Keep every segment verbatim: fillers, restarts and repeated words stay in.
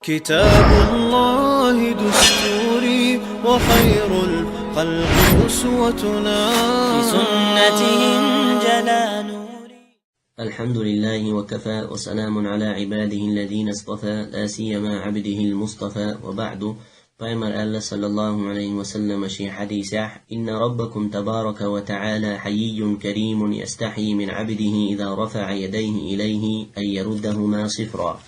كتاب الله دستوري وخير الخلق أسوتنا. بسنته انجلى نوري. الحمد لله وكفى وسلام على عباده الذين اصطفى لا سيما عبده المصطفى وبعد. Пайхамара аьлла, саллаллаху алейхи ва саллама, шен хьадисехь: «إن ربكم تبارك وتعالى حيي كريم يستحيي من عبده إذا رفع يديه إليه أن يردهما صفرا».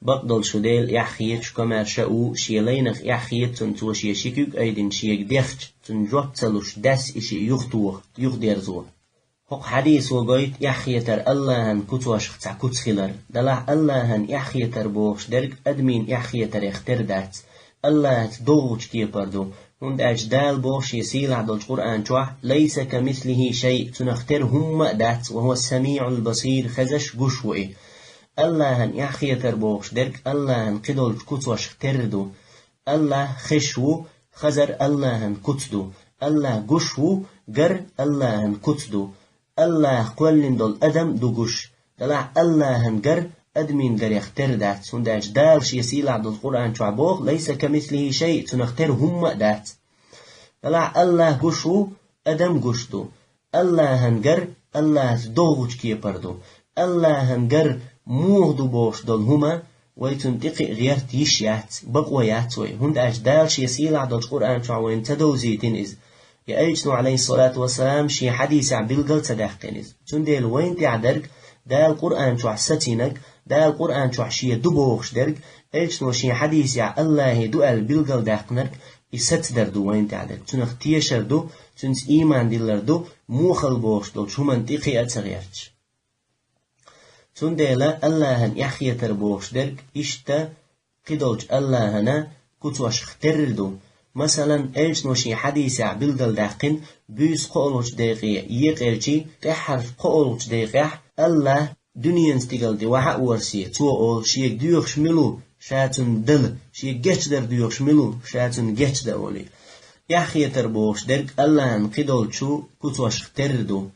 Бакъдолчу Дела эхь хеташ, комаьрша а ву, шен лайнах эхь хета цунна, цо шен ши куьг айдина шега дехча, цунна жоп ца луш, даьсса и шиъ юхатоха, юхадерзо. ХӀокху хьадисо гойту эхь хетар АллахӀан куцошах цхьа куц хилар. Делахь АллахӀан эхь хетар бохуш дерг адамийн эхь хетарех тера дац. АллахӀаца догӀучу кепара ду, хӀунда аьлча Дала боху шен сийлахь долчу Къуръан чохь: «ليس كمثله شيء», цунах тера хӀумма а дац, «وهو السميع البصير», хезаш, гуш ву и. АллахӀан эхь хетар бохуш дерг АллахӀан кхидолчу куцошах тера ду. АллахӀ хезаш ву, хазар АллахӀан куц ду. АллахӀ гуш ву, гар АллахӀан куц ду. АллахӀ кхоьллина долу адам ду гуш. Делахь АллахӀан гар адамийн гарех тера дац, хӀунда аьлча Дала шен сийлахь долу Къуръан чохь боху: «ليس كمثله شيء», цунах тера хӀумма а дац. Делахь АллахӀ гуш ву, адам гуш ду. АллахӀан гар АллахӀаца догӀучу кепара ду. АллахӀан гар муха ду бохуш долу хӀума, вай цунна тӀекхиа гӀерта йиш яц, бакъо яц вай, хӀунда аьлча Дала шен сийлахь долчу Къуръан чохь вайна ца довзийтина иза. Я Элчано, алейхиссалату вассалам, шен хьадисехь билгал ца даьккхина иза. Цундела вайна тӀехь дерг, Дала Къуръан чохь сацийнарг, Дала Къуръан чохь шен ду бохуш дерг, Элчано шен хьадисехь АллахӀе ду аьлла билгал даьккхинарг, и сацдар ду вайна тӀехь дерг. Цунах тешар ду, цуьнца ийман диллар ду, мохал бохуш долчу хӀуманна тӀекхиа а ца гӀерташ. Цундела АллахӀан эхь хетар бохуш дерг иштта кхидолчу АллахӀана куцошах терра ду. Масалан, Элчано шен хьадисехь билгал даьккхина, буьйса кхоалгӀачу декъе екъаелчий, тӀаьххьарчу кхоалгӀачу декъехь АллахӀ дуьненан стигала тӀе вахьа а ворсе, цо олу: «Шега доьхуш мила ву, ша цунна дала, шега гечдар доьхуш мила ву, ша цунна гечда», олий. Эхь хетар бохуш дерг АллахӀан кхидолчу куцошах терра ду: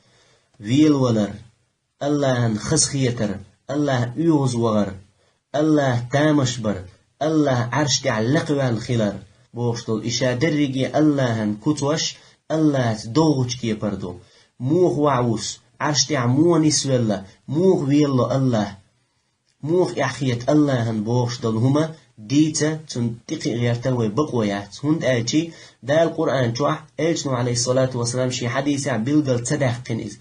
велавалар, АллахӀан хазахетар, АллахӀ оьгӀазвахар, АллахӀ тамаш бар, АллахӀ Ӏарш тӀехь лакхаваьлла хилар, бохуш долу и ша дерриге АллахӀан куцош АллахӀаца догӀучу кепара ду. Муха вахьа ву со, Ӏарш тӀехь муха нисвелла, муха велало АллахӀ, муха эхь хета АллахӀана бохуш долу хӀума дийца, цунна тӀекхиа гӀертар вай бакъо яц, хӀунда аьлча Дала Къуръан чохь, Элчано, алейхиссалату вассалам, шен хьадисехь билгал ца даьккхина иза.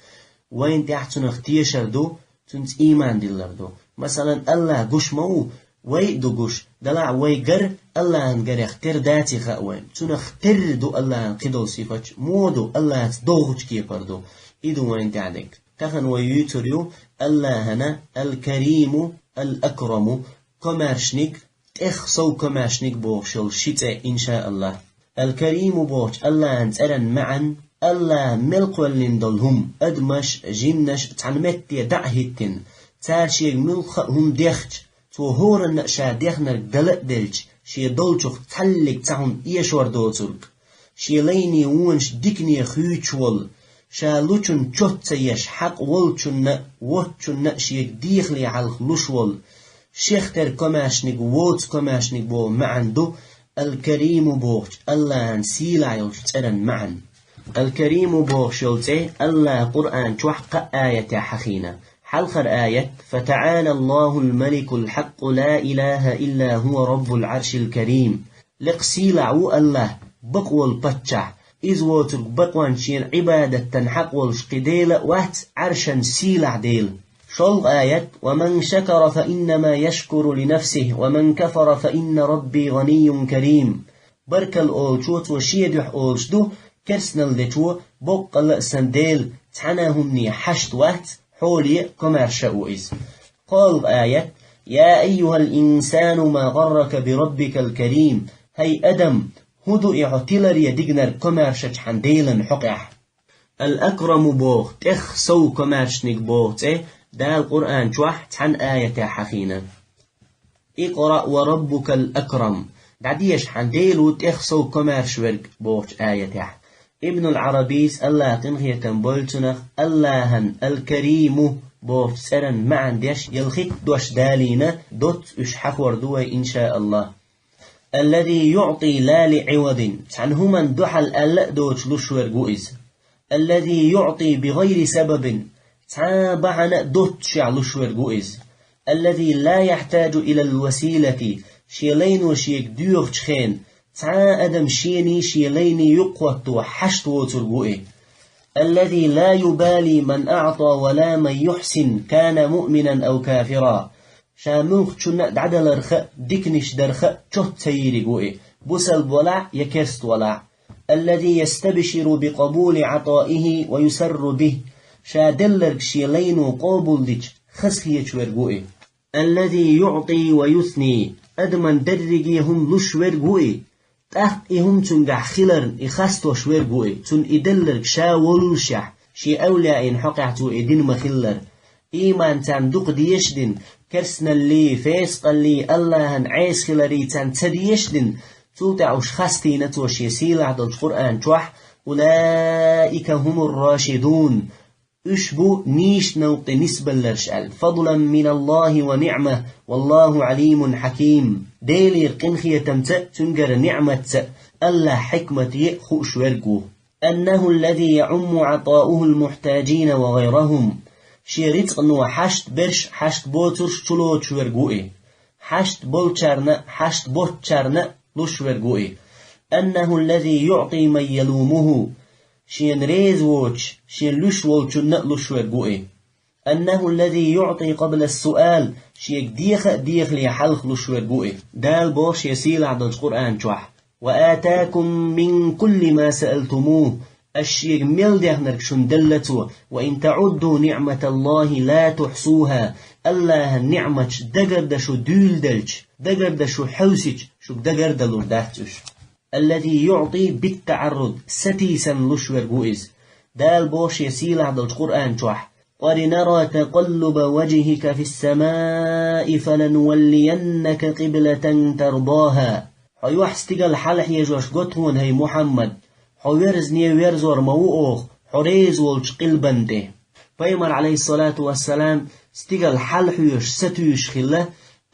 Вайна тӀехь цунах тешар ду, цуьнца ийман диллар ду. Масалан, АллахӀ гуш ма ву, вай а ду гуш, делахь вай гар АллахӀан гарех тера даций хаьа вайна. Цунах терра ду АллахӀан кхидолу сифаташ, муха ду, АллахӀаца догӀучу кепара ду. И ду вайна тӀехь дерг. Тахана вай юьйцур ю АллахӀана Ал-Кариму, Ал-Акраму, комаьршниг, тӀех сов комаьршниг бохуш йолу ши цӀе, иншааллахӀ. Ал-Кариму бохучу АллахӀан цӀеран маьӀна: АллахӀа мел кхоьллина долу хӀума, адамаш, жиннаш цхьана метте дӀа а хӀиттина, цара шега муьлхха а хӀума дехча, цо хӀоранна а ша дехнарг дала а делча, шен долчух цхьаллиг цхьа хӀума эшор доцург, шен лайне вонаш дикане хуьйцуш волу, ша лучун чот ца еш, хьакъ волчунна а, воцчунна а шега дехале хьалха луш волу, шех тера комаьршниг, воцу комаьршниг боху маьӀна ду Ал-Кариму бохучу АллахӀан сийлахь йолчу цӀеран маьӀна. Ал-Кариму бохуш йолу цӀе АллахӀа Къуръан чохь кхаа аятехь хьахийна. Хьалхара аят: «فتعالى الله الملك الحق لا إله إلا هو رب العرش الكريم». Лекха сийлахь ву АллахӀ, бакъ волу паччахь, иза воцург бакъонца шена Ӏибадат дан хьакъ волуш кхин дела а вац, Ӏаршан сийлахь Дела. ШолгӀа аят: «ومن شكر فإنما يشكر لنفسه ومن كفر فإن ربي غني كريم». Баркалла олучо цо шен дуьхьа олуш ду, керстаналла дечо боккъалла а сан Дела цхьана а хӀумане хьашт вац, хьоле а, комаьрша а ву иза. КхоалгӀа аят: «يا أيها الإنسان ما غرك بربك الكريم». ХӀай адам, хӀун ду и хьо тиларе дигнарг комаьршачу хьан Делан хьокъехь? Ал-Акраму боху, тӀех сов комаьршниг боху цӀе Дала Къуръан чохь цхьана аятехь хьахийна. «اقرأ وربك الأكرم». ДӀадеша, хьан Дела ву тӀех сов комаьрша верг бохучу аятехь. Ибнул Ӏарабийс, АллахӀа къинхетам бойла цунах, АллахӀан Ал-Кариму бохучу цӀеран маьӀна деш, ялхитта дош далийна, доцца уьш хьахор ду вай, иншааллахӀ. الذي يعطي لا لعوض, цхьана хӀуманна дуьхьал аьлла а доцуш луш верг ву иза. الذي يعطي بغير سبب, цхьа а бахьана а доццушехь луш верг ву иза. الذي لا يحتاج إلى الوسيلة, шен лайно шега доьхучу хенахь, цхьа а адам шений шен лайний юккъахӀотто хьашт воцург ву и. الذي لا يبالي من أعطى ولا من يحسن كان مؤمنا أو كافرا. Ша муьлххачунна а дӀадаларх а, диканаш дарх а чот ца йийриг ву и, бусалба валахь я керста валахь. الذي يستبشر بقبول عطائه ويسر به. Ша делларг шен лайно къобалдича, хазахеташ верг ву и. الذي يعطي ويثني. Адаман дерриге хӀума луш верг ву и. ТӀаккха и хӀума цуьнгахь хиларна, и хастош верг ву и, цунна и делларг ша воллушехь, шен эвлаяийн хьокъехь цо и дина ма-хиллара. Ийман царна дукха дезаш а дина, керстаналлий, фесакъаллий, АллахӀан Ӏеса хиларий царна ца дезаш а дина, цул тӀаьхьа уьш хастийна цо шен сийлахь долчу Къуръан чохь: أولئك هم الراشدون. Уьш бу нийсачу новкъа тӀе нисбалларш аьлла. فضلا من الله ونعمة والله عليم حكيم. Делера къинхетамца а, цуьнгара ниӀматца а, АллахӀ хьикмате а хууш верг ву. أنه الذي يعم عطاؤه المحتاجين وغيرهم. Шен рицкъано хьашт берш а, хьашт боцурш а чулоцуш верг ву и. Хьашт болчарна а, хьашт боцучарна а луш верг ву и. أنه الذي يعطي من يلومه. Шена реза воцуш, шена луьш волчунна а луш верг ву и. أنه الذي يعطي قبل السؤال, шега деха а дехале хьалха луш верг ву и. Дала боху шен сийлахь долчу Къуръан чохь: وآتاكم من كل ما سألتموه. Аш шега мел дехнарг шуна делла цо. وإن تعدوا نعمة الله لا تحصوها. АллахӀан ниӀматаш дагардан шу дуьйладелча, дагардан шу хьевсича, шуьга дагардалур дац уьш. الذي يعطي بالتعرض, сатийсана луш верг ву иза. Дала боху шен сийлахь долчу Къуръан чохь: قد نرى تقلب وجهك في السماء فلنولينك قبلة ترضاها. Хьо юьхь стигала хьалахьежош го тхуна, хӀай Мухьаммад, хьо верзане верзор ма ву оха, хьо реза волчу къилбан тӀе. Пайхамар, Ӏалайхиссалату вассалам, стигала хьалахьоьжуш сатуьйсуш хилла,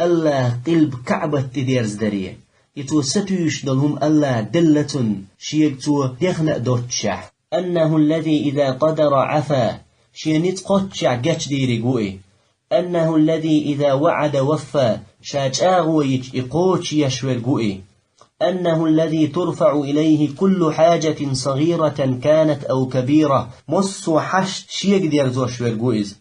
АллахӀан къилба КаӀбат тӀе дерзадаре. И цо сатуьйсуш долу хӀума АллахӀа делла цунна, шега цо дехна а доццушехь. أنه الذي إذا قدر عفا, шен ницкъ кхоччехь гечдийриг ву и. أنه الذي إذا وعد وفى, ша чӀагӀо йича и кхочушъеш верг ву и. أنه الذي ترفع إليه كل حاجة صغيرة كانت أو كبيرة, массо а хьашт шега дерзош верг ву иза.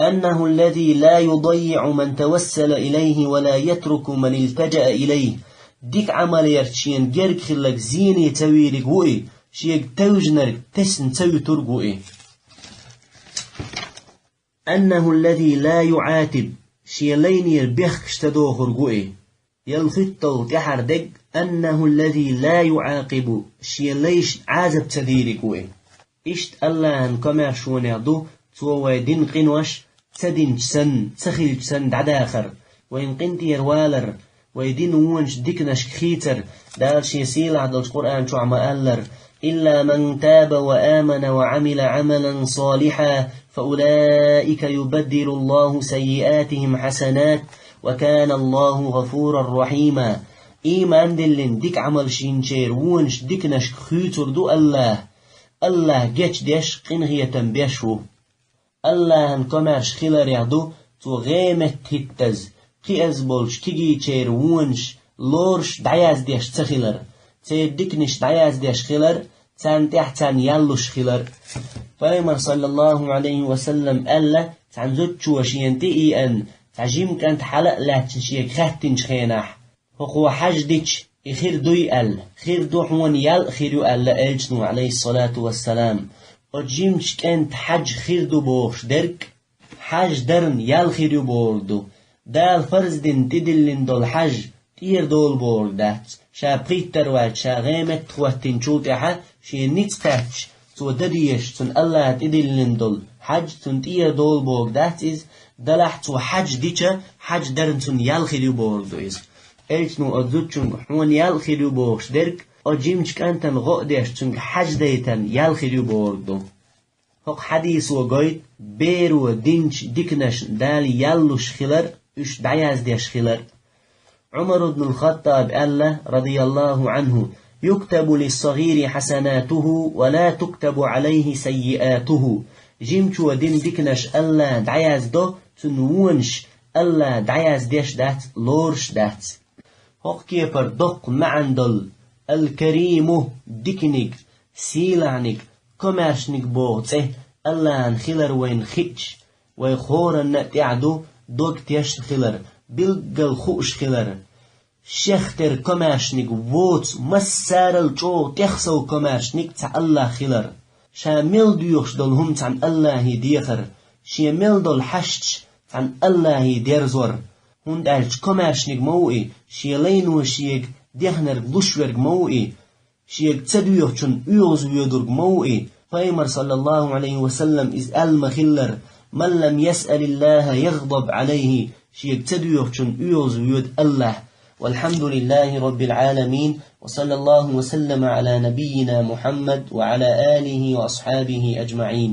أنه الذي لا يضيع من توسل إليه ولا يترك من التجأ إليه. Дика Ӏамал ярца шена герга хилларг зене ца вийриг ву и, шега тевжинарг тесна ца вуьтург ву и. أنه الذي لا يعاتب, шен лайнера бехкаш ца дохург ву и. ЯлхитталгӀа тӀаьхьара дерг: أنه الذي لا يعاقب, шен лайшна Ӏазап ца дийриг ву и. Иштта АллахӀан комаьршонех ду, Цо вай дина къинош ца динчу санна, ца хилчу санна дӀадахар, вайна къинтӀера валар, вай дина вонаш диканашка хийцар. Дала Шен сийлахь долчу Къуръан чохь ма-аллара: إلا من تاب وآمن وعمل عملا صالحا فأولئك يبدل الله سيئاتهم حسنات وكان الله غفورا رحيما. Ийман диллина дика Ӏамалш йинчеран вонаш диканашка хуьйцур ду АллахӀа. АллахӀ гечдеш, къинхетам беш ву. АллахӀан комаьрша хиларех ду Цо гӀеметтахӀиттаза, кхиаза болчу кегийчеран вонаш лоруш дӀаяздеш ца хилар, церан диканаш дӀаяздеш хилар, царна тӀехь царна ял луш хилар. Пайхамара, саллаллахӀу Ӏалайхи ва саллам, аьлла, цхьана зудчо шена тӀе а еана, цхьа жима кӀант хьала а лаьцна шега хаьттинчу хенахь: «ХӀокхо хьаж дича, и хир дуй?» аьлла. «Хир ду, хьуна ял а хир ю», аьлла Элчано, Ӏалайхиссалату вассалам. Оцу жимачу кӀентан хьаж хир ду бохуш дерг, хьаж дарна ял хир ю бохург ду. Дала фарз дина тӀедиллина долу хьаж тӀера долу бохург дац. Ша пхийттара ваьлча, ша гӀеметтахӀиттина чул тӀаьхьа шен ницкъ кхаьчча, цо дан дезаш, цунна АллахӀа тӀедиллина долу хьаж цунна тӀера долу бохург дац иза. Делахь цо хьаж дича, хьаж дарна цунна ял хир ю бохург ду иза. Элчано оцу зудчуьнга хьуна ял а хир ю бохуш дерг, оцу жимачу кӀантана гӀо а деш, цуьнга хьаж дайтарна ял хир ю бохург ду. ХӀокху хьадисо гойту беро динчу диканашна Дала ял луш хилар, уьш дӀаяздеш хилар. Ӏумар ибн ал-Хаттаб аьлла, радияллаху Ӏанху: «Юктабу лиссагӀири хьасанатуху ва ла туктабу Ӏалайхи саййиатуху». Жимачо дина диканаш АллахӀа дӀаяздо, цуьнан вонаш АллахӀа дӀаяздеш дац, лоруш дац. ХӀокху кепара доккха маьӀна долу: «Ал-Кариму», диканиг, сийлахьниг, комаьршаниг боху цӀе АллахӀан хилар вайна хиъча, вай хӀоранна а тӀехь ду дог тешна хилар, билггал хууш хилар. Шех тера комаьршаниг воцу, массарал чӀогӀа тӀехсов комаьршаниг цхьа АллахӀ хилар. Ша мел доьхуш долу хӀума цхьана АллахӀе дехар, шен мел долу хьашташ цхьана АллахӀе дерзор. ХӀунда аьлча комаьршаниг ма ву и, шен лайно шега дехнарг луш верг ма ву и, шега ца доьхучунна оьгӀаз воьдург ма ву и. Пайхамар, саллаллаху Ӏалайхи ва саллам, иза аьлла ма-хиллара: «Ман лам ясъалиллаха ягӀдаб Ӏалайхи», шега ца доьхучунна оьгӀаз воьду АллахӀ. Валхьамдулиллахи Раббил Ӏаламин, ва саллаллаху ва саллама Ӏала набиййина Мухьаммад ва Ӏала алихи ва асхьабихи аджмаӀин.